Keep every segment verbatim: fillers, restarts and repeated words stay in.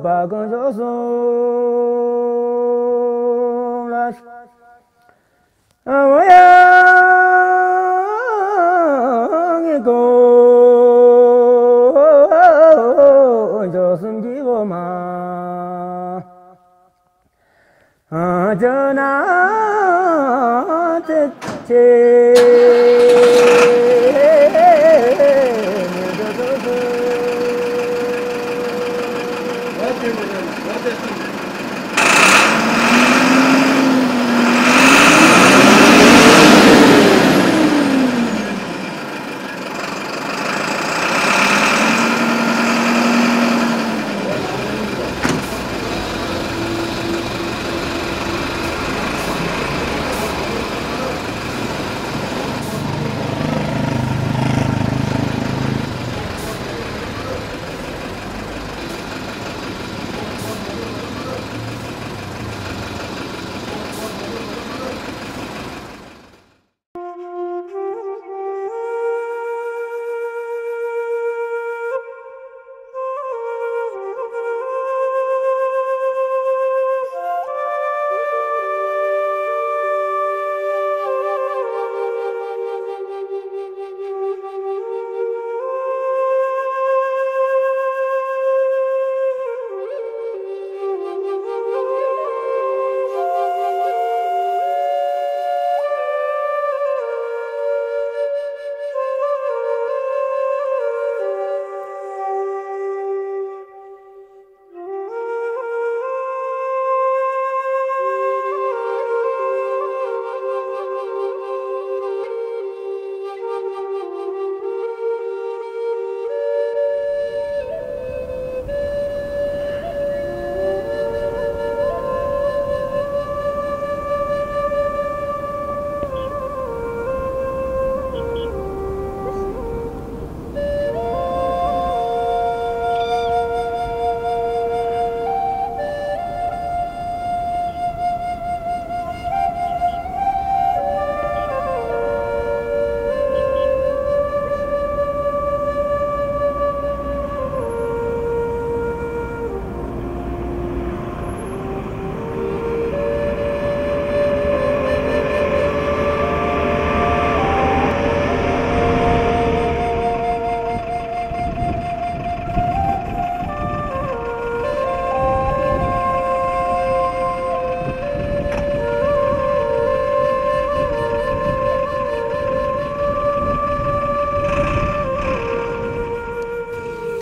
བ་གང་ཕྱོགས་གསུམ་ལ། ཨ་ཝ་ཡ་ངེ་གོ་ཕྱོགས་གསུམ་གྱི་འོ་མ། ཨ་ཅོ་ན་ཙེ་ཙེ།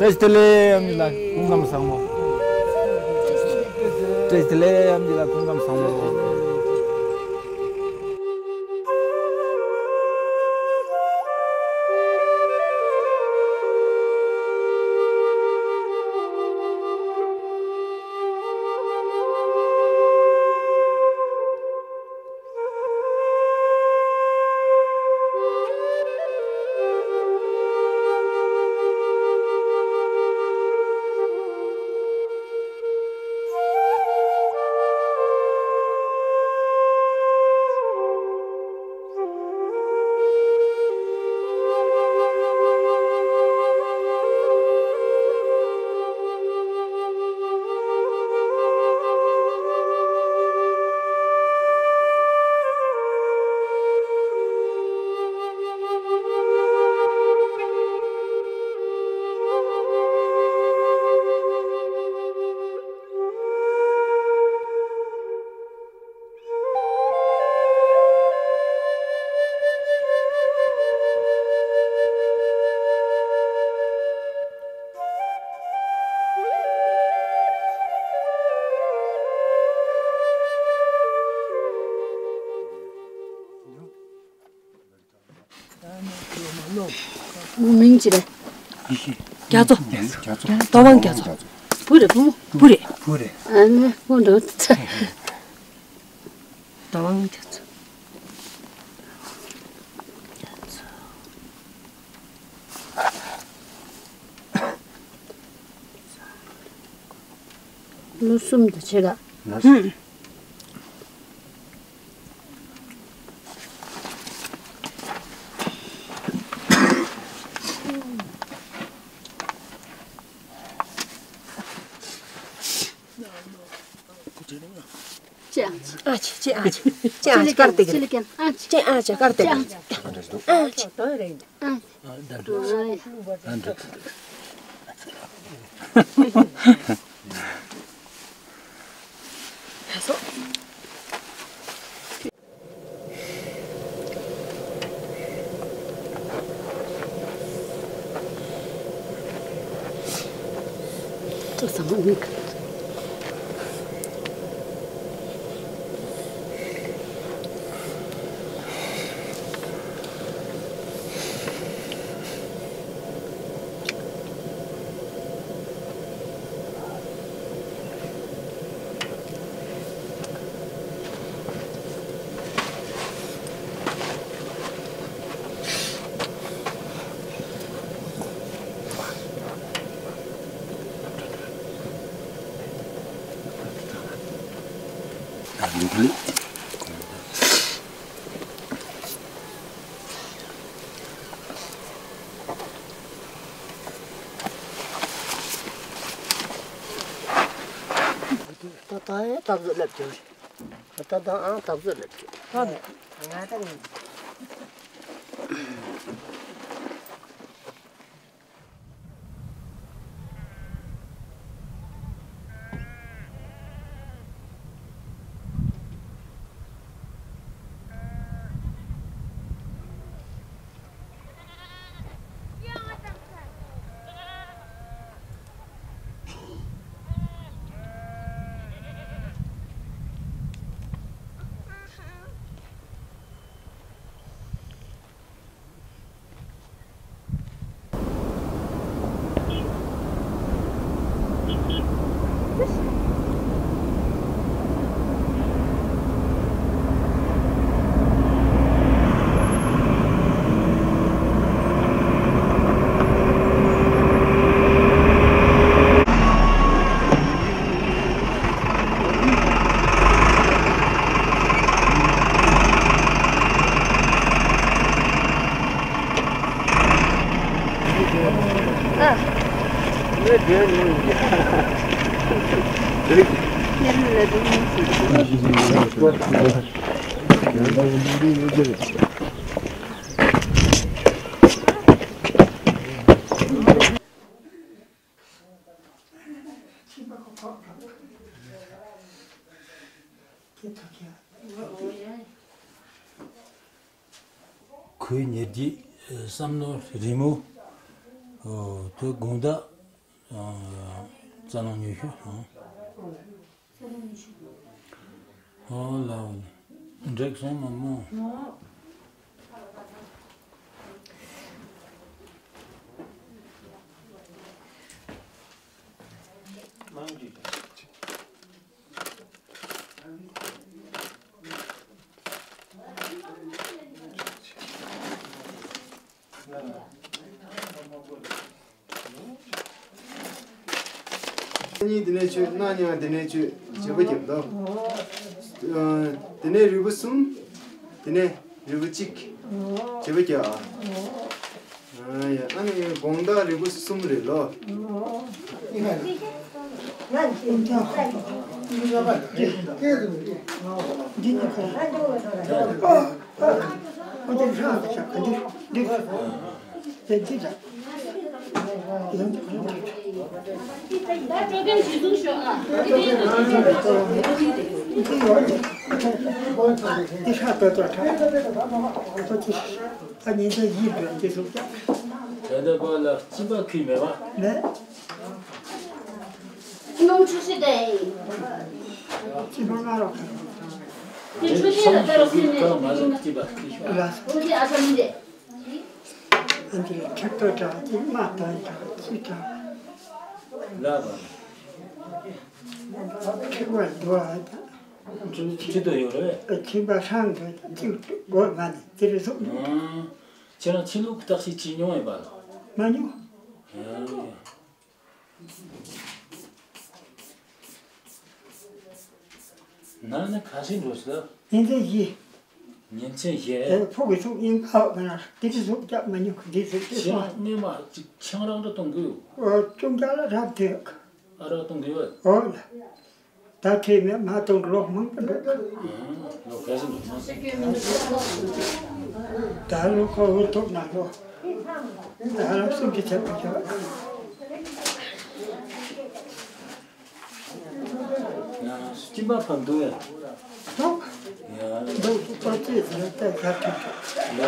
བཀྲ་ཤིས་བདེ་ལེགས། ཨམ་ཆི་ལགས་སྐུ་ཁམས་བཟང་མོ། བཀྲ་ཤིས་བདེ་ལེགས། ཨམ་ཆི་ལགས་སྐུ་ཁམས་བཟང་མོ། ངོ་མིང་ཅི་རེད། རྒྱ་མཚོ། རྒྱ་མཚོ། རྡོ་དབང་རྒྱ་མཚོ། བུ་རེད། བུ་མོ། བུ་རེད། བུ་རེད། ཨ་ནི་བུ་འགྲོ། རྡོ་དབང་རྒྱ་མཚོ། ལོ་གསུམ་དང་ཕྱེད་ཀ། ལོ་གསུམ། ཅེ་ཨ་ཅེ་ཅེ་ཨ་ཅེ་ཅེ་ཨ་ཅེ་ཀར་ཏེ་ཅེ་ལེ་ཀན་ཨ་ཅེ་ཅེ་ཨ་ཅེ་ཀར་ཏེ་ཅེ་ཨ་ཅེ་ཨ་ཅེ། ད་ད་ཡང་ཐབས་བཟོ་ལབ་ཀྱི་རེད། ད་ད་ཨང་ཐབས་བཟོ་ལབ་ཀྱི་རེད། ང་ད་ནི། ཁོའི་ཉེ་རྒྱུད་བསམ་ནོར་རི་མོ། ཨོ། དེ་དགོང་དག་རྩ་རླུང་ཉི་ཤུ། ཨོ་ལའོ། འགྲིག་སོང་མ་མོ། གཉིས་དེ་ནས་ཆོས། གནའ་ཉང་དེ་ནས་ཆོས། བྱེད་པོ་རྒྱབ་དོ། དེ་ནས་རིལ་བུ་གསུམ། དེ་ནས་རིལ་བུ་གཅིག་བྱེད་པོ་རྒྱབ་ཨ། ཨ་ཡ། ཨ་ནི་དགོང་དག་རིལ་བུ་གསུམ་རེད་ལོ། འདི་ནི་ཁོ། འདི་ཧྲ་གི་ཤ་ག་འདི་འདི་དེ་འདི་ལ། ད་སྤྲོ་སྐྱོན་གཞི་བཟུང་ཤོག་ཨ། འདི་ཡོད་དེ། འདི་ཧྲ་ཏོ་ཏོ་ཧྲ། ཁོ་ཅི་ད་ཉིན་དེ་ཡིན་པས་འདི་ཟུག་ཀྱང་། དེ་འདྲ་པ་ལ་གཅིན་པ་ཁུལ་མེད་པ། མེད། སྣུམ་ཆུ་སྲི་དེ་ཡིན། གཅིན་པ་ང་རོ་ཁ། དེ་ཆུ་ཤེལ་ལ་ལྟ་རོགས་ཟེར་ནས། ཁ་མ་ཟུག་གཅིན་པ་ཁུལ་ཤོག་ཨ། ལ། འོ་དེ་ཨ་ཁ་མི་འདེ། ཨ་འདི་ཁྲི་ཏོ་དྲག་ཅིག་མ་དང་དྲག་ཅིག་དྲག་ལ་བ། ཁྲི་བ་རྡོ་ཨ་དང་། ཁྲི་ཏོ་ཡོད་རེད། ཁྱིམ་པ་ཧྲང་གི་གཅིག་སྒོ་ང་ནས་དེ་རེ་ཟུག་ཨང་། ཁྱེད་རང་ཕྱི་ལུགས་བརྟག་ཞིབ་བྱེད་མྱོང་ཡོད་པ་ལ། མ་མྱོང་། ཨང་། ནང་ནས་ཁ་ཤས་འགྲོ་ཤི་ལ། ཉིན་མཚན་བཞི། ཉིན་མཚན་བཞི། ཨེ། ཕོ་གི་ཚུགས་ཡིན་ཁ་བ་ན་དེ་དེ་ཟུག་རྒྱབ་མ་མྱོང་གི། དེ་ཟུག་དེ་ཁྱེད་སོང་། རང་སྔོན་མ་ཅིག་ཆང་རག་འདྲ་གཏོང་གི་ཡོད། ཨོ། ཅུང་ཅག་ལ་རག་དེ། ཨ་རག་གཏོང་གི་ཡོད། ཨོ་ལ། ད་ཁྱེད་མེད་མ་གཏོང་ལོག་མང་པོ་འདུག་ལོ་ག་ཚོད་འདུག་ད་ལོ་ཁོ་འུ་ཐུག་ན་ལོ། ད་རབ་སུ་གི་ཆག་པ་ཆག་སྐྱིན་པ་ཕབ་འདུག་ཡ། ལོ། ཡ། འདུག་པ་ཅི་ཟེར་ད་ཡ་ཁྱེད་ཡ་ཡ།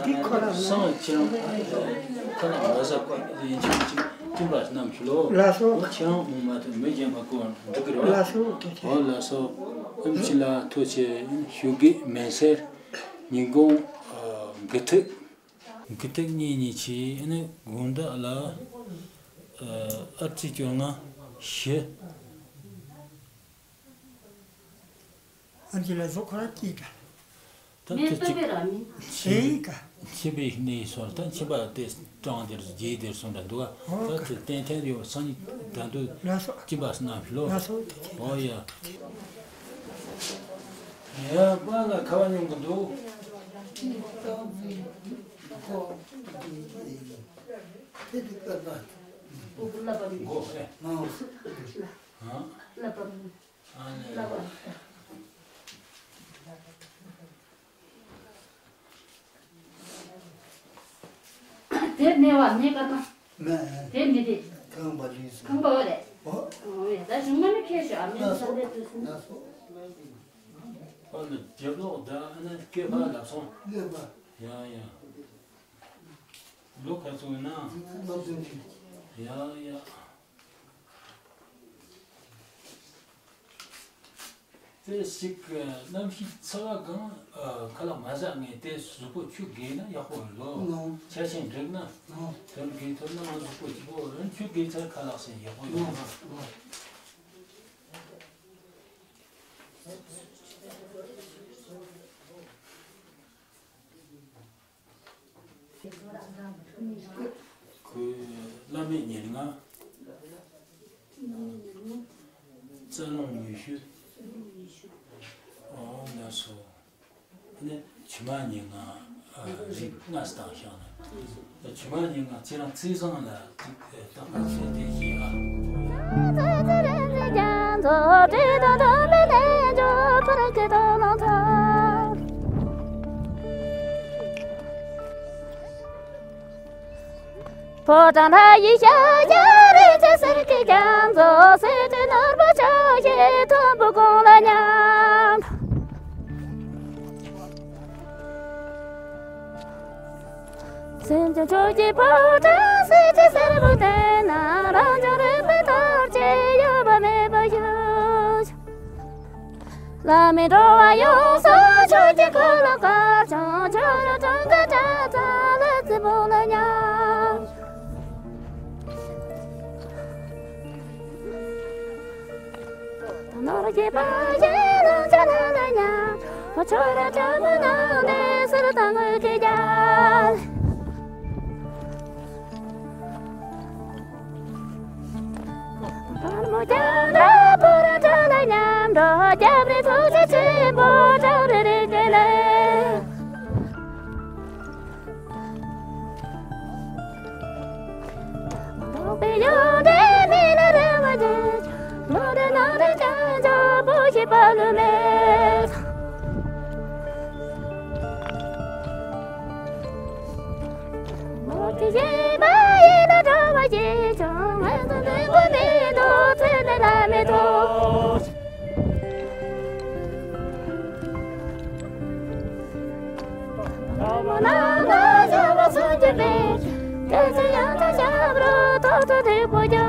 འདི་ཁོ་རང་སང་ཁྱེད་རང་ཁོ་ན་མ་ཟ་ཁོ་ཡིན་ཁྱེད་ཅིག་སྐྱིན་པ་རྣམས་ལོ། ལ་སོ། ཁྱེད་རང་མོ་མ་ཐུབ་མི་རྒན་པ་ཀོ་འགྲིག་གི་རེད་བ། ལགས་སོ། ཐུགས་རྗེ་ཆེ། འོ་ལགས་སོ། ཨམ་ཆི་ལགས་ཐུགས་རྗེ་ཆེ། ཞུ་གི་མེ་སེར། ཉིན་གུང་། དགུ་ཐིག་དགུ་ཐིག་གཉིས་གཉིས་ཆེ་ཨ་ནི་དགོང་དག་ལ། ཨ་རྩི་སྐྱོ་ང་བཞི། ཨམ་ཆི་ལགས་གཟུགས་ཁོ་ར་སྐྱིད་དྲ། ད་མེད་ཐུགས་པ་གཅིག་པའི་ར་མིན། ཨེ་ཡིན་ཀ། མཆིན་པའི་གནས་སོར་ད་མཆིན་པ་དེ་སྐྲངས་དེར་རྒྱས་དེར་སོང་འདྲ་འདུག་ཨ། ད་དེ་ཏན་ཏན་ཡོད་སང་ཉིན་ད་དུ་ལགས་སོ། སྐྱིན་པ་སྣ་ཕི་ལོ། ལགས་སོ། ཨོ་ཡ། ཡ་པ་ལ་ཁ་བ་ཉུང་གི་འདུག་མགོ་ཨེ། ཨ་ནི། དེ་ནས་བ་ནས་ཀ་ཏང་། མེ། དེ་མི་དེ། ཁང་པ་ལུས་སུ། ཁང་པ་བ་རེད། ཨོ། ཨོ་ཡ་ད་གཞུང་མ་ནི་ཁྱེར་ཤོག་ཨ་མེ་ལགས་སོ། ས་དེ་དུས་སུ། ལགས་སོ། ཨ་ནི་རྒྱབ་ལོག་ད་ཨ་ནི་སྐེད་པ་ལ་སོང་། སླེབས་པ། ཡ་ཡ། ལོ་ག་ཚོད་ཡིན་ན། སློབ་སྦྱོང་བྱེད། ཡ་ཡ། དེ་ཞིག་གནམ་གཤིས་ཚ་བ་གང་ཁ་ལག་མ་ཟ་ངས་དེ་གཟུགས་པོ་ཆུ་རྒས་ན་ཡག་པོ་ཡོད་ལོ། ཆ་ཆེན་འགྲིག་ན། དོན་རྒས་ཐུབ་ན་ང་གཟུགས་པོ་སྐྱིད་པོ་ཡོད། ཆུ་རྒས་ཚར་ཁ་ལག་ཟ་ཡག་པོ་ཡོད་ལོ། ཁོའི་བླ་མའི་ཉེར་ལྔ། རྩ་རླུང་ཉི་ཤུ། ཨོ་ལགས་སོ། ནི་ཇུ་མ་ཉེར་ལྔ་རིགས་ལྔ་སྟངས་བཞག་ན། ཇུ་མ་ཉེར་ལྔ་ཚེ་རིང་ཚེ་བཟང་ལ་ཏག་ཏག་བྱས་ཏེ་ཤེས་ཨ། ཕོ་བྲང་ལྷ་ཡི་ཤ་ཡ་རེ་ཆ་སེར་གྱི་རྒྱ་མཚོ་སེར་ཁྲི་ནོར་བུ་ཕྱོགས་བཞི་མཐོན་པོ་གུང་ལ་མཉམ། སེམས་ཅན་ཆོས་ཀྱི་ཕོ་བྲང་སེར་ཁྲི་སེར་པོ་སྟེང་ན་རང་བྱུང་རིག་པའི་ཐར་ཆེན་གཡོ་བ་མེད་པར་བཞུགས། བླ་མེད་འགྲོ་བ་ཡོངས་སུ་ཆོས་ཀྱི་འཁོར་ལོ་བསྐོར་བྱུང་། ཆོས་རབ་ཀྲུང་ག་གྲྭ་ཚང་ལྷ་རྩེ་བོན་ལ་མཉམ། ནོར་གྱི་པ་ཡི་ལོ་ཆ་ལ་ལ་ཉམས། ཆོས་རབ་གྲྭ་པ་རྣམས་ནས་ཟུར་དང་དངུལ་གྱི་རྒྱལ། དར་མོ་རྒྱ་ར་པོ་ར་གྲ་ལ་མཉམ་འགྲོ། རྒྱབ་རི་ཐུགས་རྗེ་ཆེན་པོ་གྲགས་རི་རི་ཀེ་ལེ། དོགས་པའི་ཡོན་ཏན་མི་ལ་རེ་བ་ཅན། ལོ་རེ་ནང་རེ་ཅན་ཇོ་བོ་ཞིག་པ་ལུ་མེད། མོ་དེ་ཡེ་མ་ཡེ་ན་གྲོ་བ་ཡེ་ཆུང་། ང་ཚོ་ནི་བུ་ནི་དོ་ཚེ་ནི་ལ་མེ་དོ། རོ་མོ་ན་ལ་ཞབས་རོ་སུ་ཅི་མེད། སྐད་ཆ་ཡང་ད་ཞབས་རོ་ཐོག་ཏུ་དེ་པོ་རྒྱག་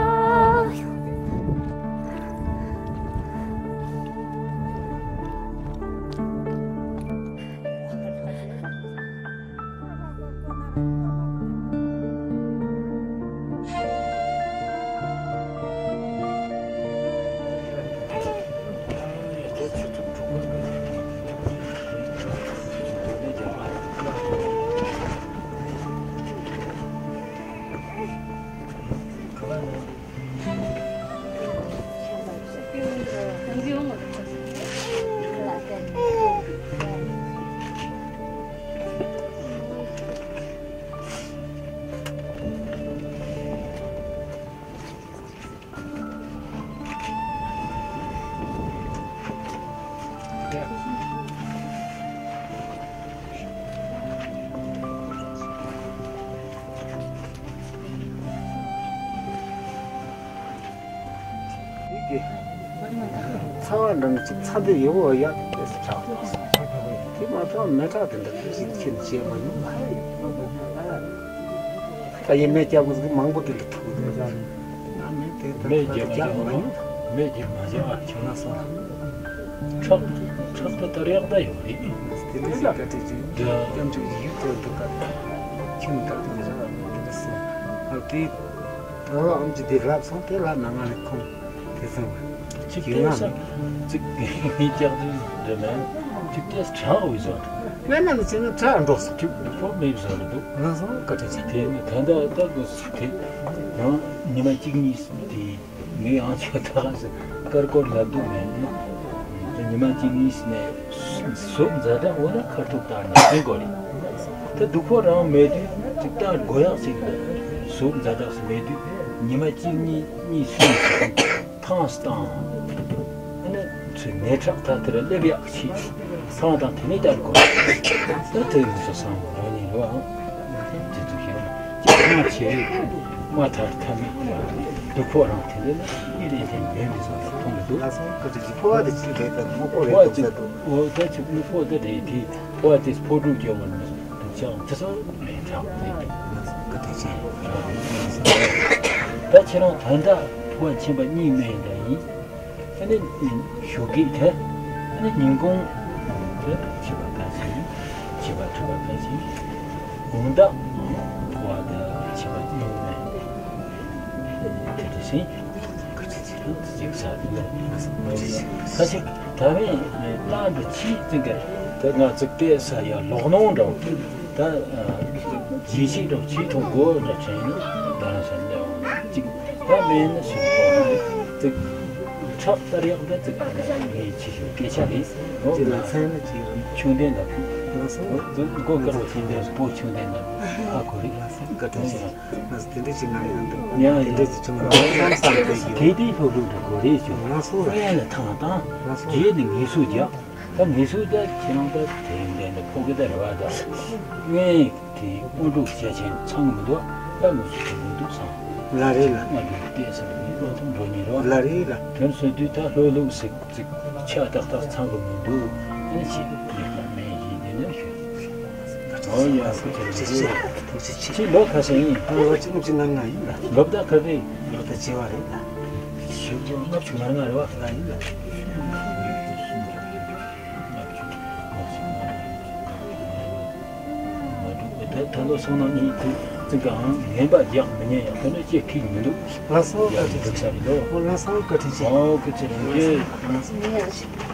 ཚ་བ་འདྲ་ཅིག་ཚ་འདི་ཡོད་ཡ་དེ་ཚ་དེ་མ་ཐག་མེ་ཁྲག་དེ་འདྲ་ཞིག་ཁྱེད་བྱེད་མ་མྱོང་། ད་ཡིན་མེད་སྐྱབས་མགོན་མང་པོ་དེ་འདྲ་ཐུག་འདུག་མེད་རྒྱུ་མ་བྱ་བ་ཁྱོད་ན་སོང་། ཁྲག་ཁྲག་ཏུ་དར་ཡག་ད་ཡོད་རེད། དེ་འདྲ་ཞིག་བཀའ་དྲིན་ཅན་སྐྱབས་འཇུག་ཡིག་ཐོག་འདུག་ག་ཁྱོད་ནི་ད་དུང་བྱ་བ་མེད་དེ་འདྲ་སོང་། ཨ་དེ་ད་བ་ཨམ་ཅི་དེ་ལབ་སོང་། དེ་ལབ་ན་ང་ནི་ཁོང་དེ་སོང་བ་ཅིག་ཡོད་ན་ཅིག་ངའི་སྐྱག་དུས་འདྲ་མེད་ཅིག་ཏེས་དྲག་འོས་བཟོ། ངས་ན་ནི་བྱས་ན་དྲག་འགྲོ་སོང་། ཁོ་མེད་བཟོ་རེད་འདུག་ང་སོང་བཀའ་དྲིན་ཆེ། དེ་ནི་ད་ལྟ་ལྟ་དགོས་སུ་དེ་ཡང་ཉི་མ་གཅིག་གཉིས་དེ་ངས་ཡང་ཆོས་ཐག་ཟེར་དཀར་སྐོར་ལབ་འདུག་མེད་ནི་ཉི་མ་གཅིག་གཉིས་ནས་ཟུག་ཛ་དྲག་འོ་ན་ཁ་ཐུག་བཏང་ནས་ཕན་དགོས་རེད། ད་སྡུག་ཕོག་རང་མེད་དུས་ཅིག་བཏང་དགོས་ཡག་ཅིག་ཟུག་ཛ་དྲག་ཞིག་མེད་དུས་ཉི་མ་གཅིག་གཉིས་གཉིས་གསུམ་ཐང་བཏང་། ཨ་ནི་ཚུར་ནད་ཁྲག་ཐ་དེར་སླེབས་ཡག་ཆེད་ཐང་དང་དེ་ནས་བསྟར་དགོས། ད་དེ་ཡིན་ས་སང་རང་ཉིད་རེད་བ། དེ་ཚོ་ཞིག་ཅིག་མ་བྱེད། མ་ཐར་ཐ་མི་སྡུག་ཕོག་རང་དེ་འདྲ་ན་ཨི་རེད་དེ་མེད་མི་བཟོ་ལ་མཐོང་གི་འདུག་ལགས་སོ། ཁ་ཅིག་ཅིག་ཕོ་བ་དེ་ཅིག་རེད་ད་དམག་པོ་རེད་འདུག་ས་འདུག་འོ་ད་ཅིག་དམག་པོ་དེ་རེད་དེ་ཕོ་བ་དེ་ཕོ་ཕྲུག་སྐྱོ་བར་མི་སྡུག་ཅག་དེ་ཚོ་མེད་དྲག་རེད། ལགས་སོ། ཁ་ཅིག་ཅིག་ད་ཁྱེད་རང་ད་ལྟ་ཕོ་བ་ཆེན་པ་གཉིས་སྨན་ཡིན་ད་ཡིན། ཨ་ནི་ཞོགས་ཀས་དེ་ཨ་ནི་ཉིན་གུང་དེ་བྱིས་པ་ཕལ་ཆེར་བྱིས་པ་ཕྲུ་གུ་ཕལ་ཆེར་དགོང་དག་ཕོ་བ་དེ་བྱིས་པ་གཉིས་སྨན་དེ་འདྲ་ཞིག་ཅིག་ཟ་དེ་ལ་ཁ་ཆེ་ད་བས་ཏང་དུ་ཕྱིས་ཙི་ག་དེ་ང་ཙིག་དེ་ས་ཡ་ལོག་ནོང་འདྲ་ད་རྗེས་ཤིག་འདྲ་ཆེས་ཐོག་སྒོ་འདྲ་དྲན་ནས་ད་རང་ས་ལ་ཅིག་ད་མེད་ན་ཞིག་ཐོག་ནས་ཙིག་ཁྲག་ལྟར་ཡག་འདྲ་ཙིག་ངས་ཆེ་ཞུ་སྐད་ཆ་རེད། འོ་ཅི་ལ་ཚན་ནི་ཅི་རུང་ཆུང་ལྡན་ལ་ཕུག་ལ་སོང་། འོ་ཙིག་མགོ་དཀར་བ་ཆུང་ལྡན་པོ་ཆུང་ལྡན་ལ་ཨ་ཁོ་རེད། ལ་སོང་བཀའ་དྲིན་ཆེ། ལ་སོང་དེ་འདྲ་ཅིག་ང་ཡང་འདུག་ཡང་དེ་འདྲ་ཅིག་བྱུང་བ་བསམ་བསམ་དེ་ཡོད། དེ་དེའི་སློབ་ཕྲུག་འདྲ་གོ་རེད་ཅུང་། ལ་སོང་ལ་ཡང་ལ་ཐང་དང་ལ་སོང་རྗེས་ནི་ངེས་སུ་རྒྱག་ད་ངེས་སུ་རྒྱག་ཁྱེད་རང་ད་དེ་འདྲ་འདྲ་ཕོག་གི་ད་རེ་བ་ད་ངས། དེ་དངོས་གྲུབ་བྱས་ཆེན་ཚང་མི་འདུག་ད་མི་སུ་གི་མི་འདུག་བསམ། ལ་རེད་ལ། ང་འདི་བལྟས་ཟེར་བའི་བློ་ཐུབ་འགྲོ་ཉེ་རོ། ལ་རེད་ལ། དོན་སོ་དུས་ད་ལྷོད་ལྷོད་ཟིག་ཟིག་ཆ་ཏག་ཏག་ཚང་གི་མི་འདུག་ཨེ་ཅི་ཡིན་ན་མེད་ཡིན་ནི་ན་ཤོད། ཨོ་ཡ་ཁུ་ཆེ་རེད། ཁྱི་ལོ་ཁ་ཤས་ཡིན། ལོ་གཅིག་ལྔ་བཅུ་ང་ལྔ་ཡིན་ལ། ལོ་ཟླ་ཁ་རེད། ལོ་ཟླ་བྱེ་བ་རེད་ལ། ཞིག་ལྔ་བཅུ་ང་ལྔ་རེད་བ། ལ་ཡིན་ལ། ད་ད་ལོ་སོང་ན་ནི་དེ་ཙི་གའང་ངན་པ་རྒྱག་མི་ཉན་ཡང་ཁོ་ནི་ཅེས་ཁིག་མི་འདུག་ལ་སོང་ཡ་བཀའ་དྲིན་འདུག་ས་རེད་ལོ། ཆེ། ལ་སོང་བཀའ་དྲིན་ཆེ། ཨོ་ཁུ་ཆེ་རང་ཆེ། ལ་སོང་ཡ་ཆེ།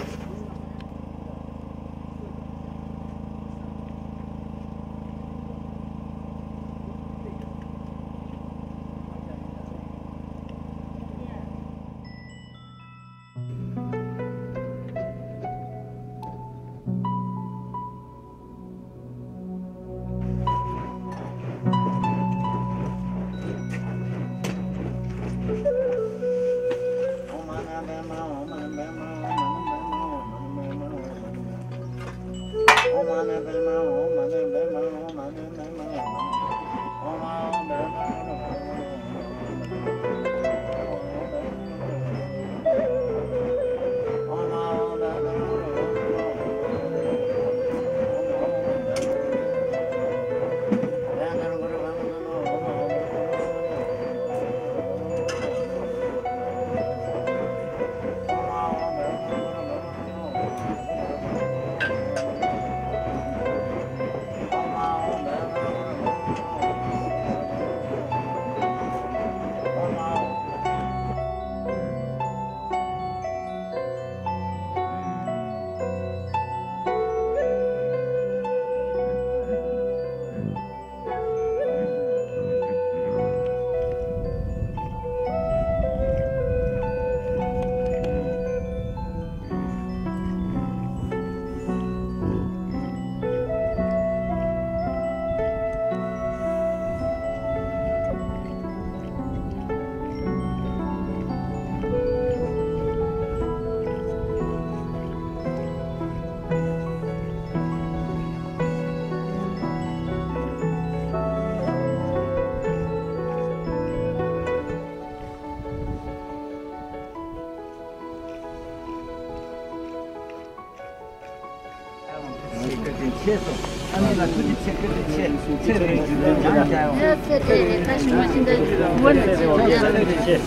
ཨ་ནི་ལ་ཐུགས་རྗེ་ཆེ། བཀའ་དྲིན་ཆེ། ཚེ་རིང་ཡུན་རིང་ཡང་བསྐྱར་ཡོང་། ཡ་ཚེ་རིང་ད་ཞུ་མ་ཤི་ད་ཡུན་རིང་བ་ལ་ཚེ་རིང་ཡང་ཚེ་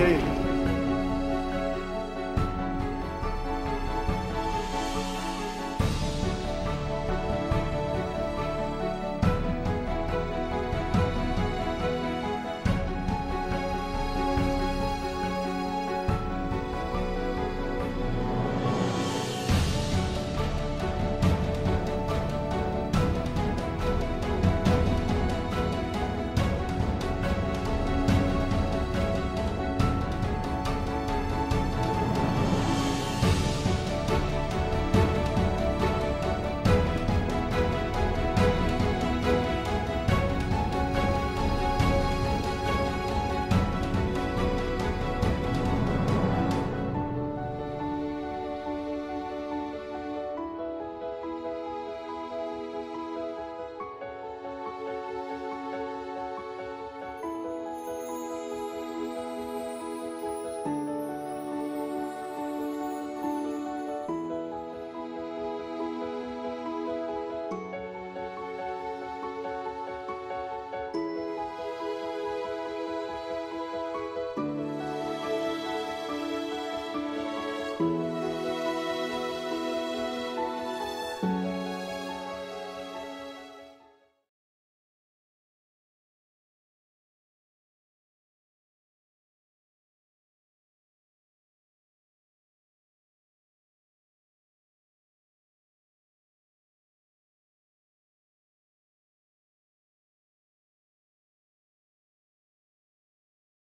རིང་ཆེ།